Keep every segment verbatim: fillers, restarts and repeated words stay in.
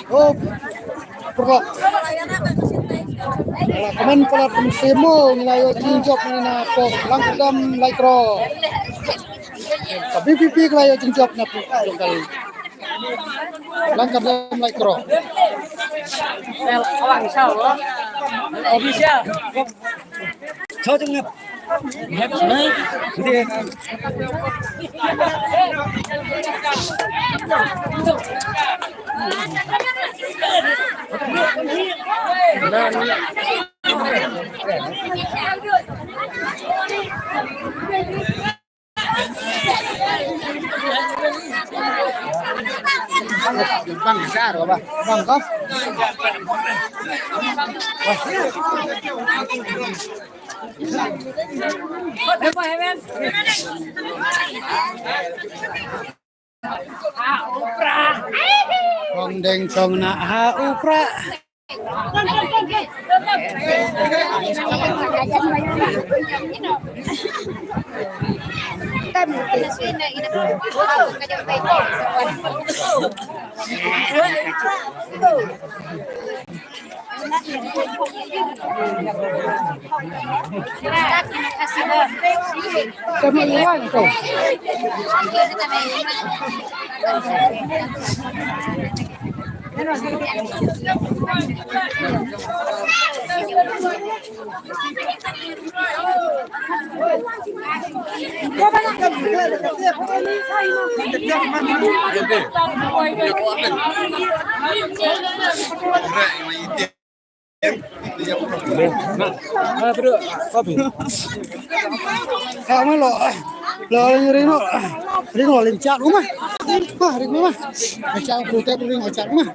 Oh, paralok. Ala kmen palat kum simo ngi la ïoh jingjop na pok Langkyrdem Laitkrok. Ka V P P ka la ïoh jingjop na pok jong ka Langkyrdem Laitkrok. Official. Bang, sar, bang. Bang, kau. Kong deng kong na ha u pra. Ha ma lo. Lo ring ring lo. Ring lo ling chat rumah. Ha ring rumah. Chat ku tep ring chat rumah.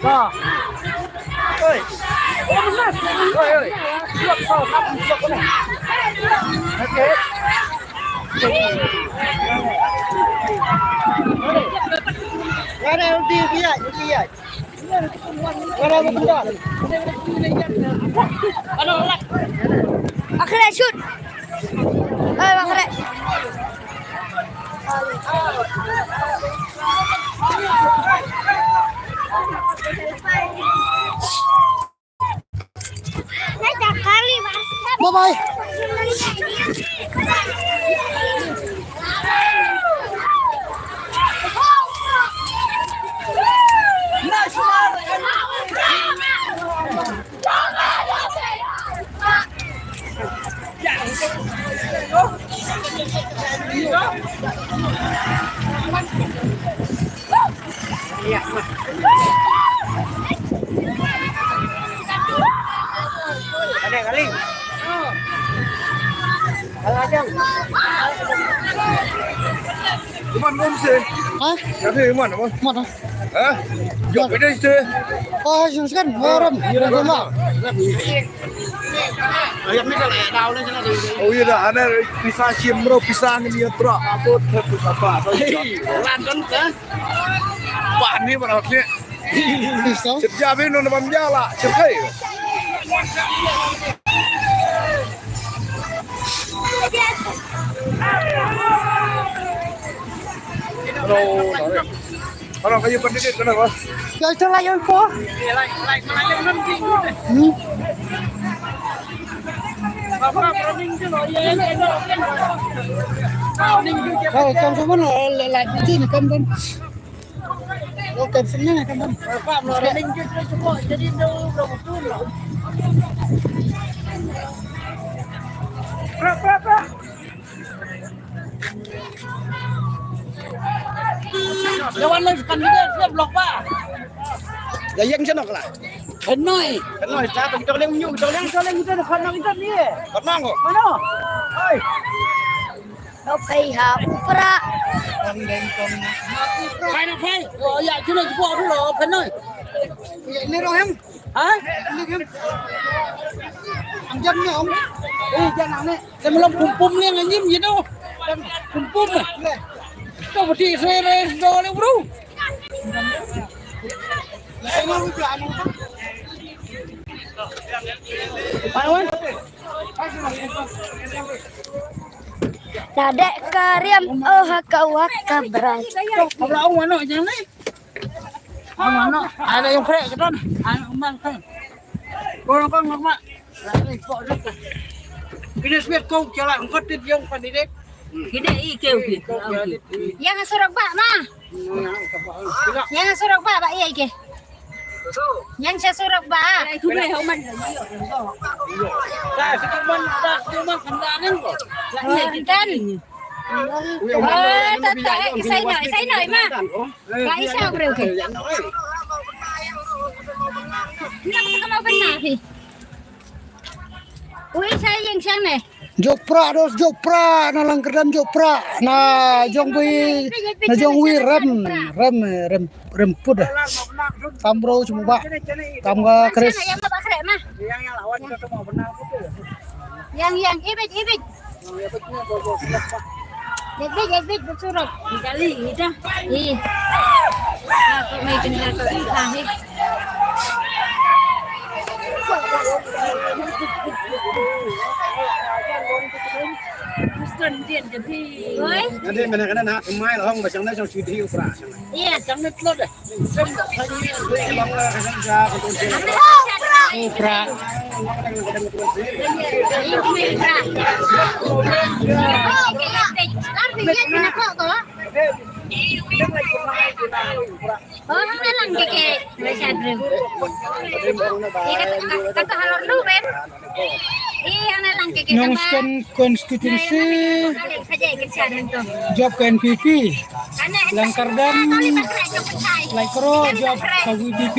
Ha? Oi. Oi, oi. Okey. Ada ulti, ulti, ulti. Akhirnya shoot. Eh, akhirnya. Bye bye. Iman ngom se. Ha? Kati iman apa? Mana? Ha? Jok beda se. Oh, sing sekan. Waram. Waram. Oh iya dah, ana pisa shim bro, pisa ngi ni tra. Apa pisa apa? Lan kan ta? Pah ni bro ni. Pisa? Sip ja bin no bam ja la, sip kai. Hello. Hello, kayu pandit kenapa? Ya, ito lang yun po. Hmm. Oh, kan sa mana? Like, like, like, kan, kan. Oh, kan sa mana, kan, kan. Jadi, Jawan lai kan dia dia blok ba. Ya yang sana kala. Henoi. Henoi sa tong tong leng nyu tong leng tong leng tong kan nang tong ni. Kan nang ko. Mana? Oi. Nau phai ha u pra. Tong deng tong. Phai na phai. Oh ya kena jebok dulu henoi. Ni rohem. Ha? Ni rohem. Ang jam ni om. Eh jam nang ni. Kan long pum pum liang anjim gitu. Pum pum. To beti sere do le bro. Ladek kariam oh haka waka brai. Abra ong mano jang ni. Ong mano. Ada yang krek keton. Ong mano. Kong kong mak. Kini sibet kau jalan kau tit yang pandit. Kini i keu ki. Yang surok ba ma. Yang surok ba ba iya ke. Yang surok ba. Kan. Oh, tata, isai no, isai no ma. Ba isai breu ke. Ina ka mau benar hi. Ui, sa ïing shang ne. Jop pra dos jop pra na lang kyrdan jop pra na jong bui na jong wi rem rem rem rem pud. Tam bro cuma ba tam ga kres. Yang ba kre ma. Yang yang ibit ibit. Dik dik dik dik, surok. Ni kali ni dah. Ih. Ah, kau mai kena kau ih, ah, ih. Muston dia jadi. Oi. Nanti mana kena nak kemai lah, hong basang dah, sang sudi ukra. Iya, jangan telat dah. Ukra. Oh, hang lang ke ke. Kata halor lu, Beb. Nongstoiñ constituency, jop ka N P P. Laitkardom, Laitkroh, jop ka V P P.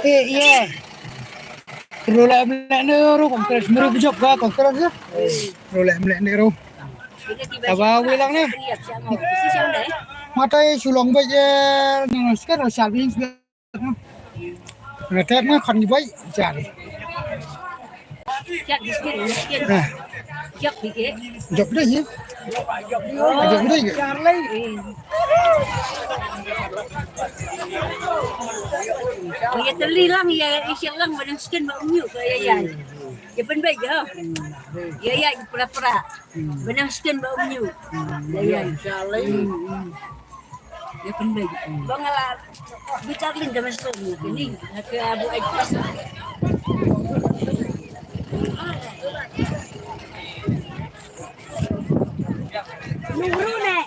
Eh, ye. Rule mlek ne ro Congress, meri bujok ga Congress ya. Rule mlek ne ro. Aba wilang ne. Matai sulong ba ye, nang skan ro sal bing. Ngatep nga khon ki bai jari. Jop dei ye. Jop dei ye. Ïa teli lang, ïa isi lang, ba dang skin ba ym ïuh ka ïa ïa. Ïa pynbeit ha. Ïa ïa pra pra. Ba dang skin ba ym ïuh. Ïa ïa. Ïa pynbeit. Ba nga la bitar lin ka masuk ni. Ni ka abu ai pas. Nuru ne.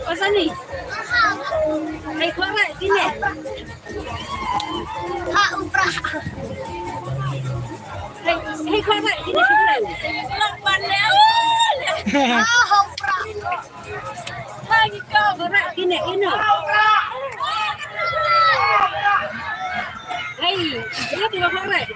Pasal ni. Hai, korek sini. Ha, upra. Hai, hai, korek sini, sini. Ha, upra. Hai, korek sini, sini. Hai, dia tu korek.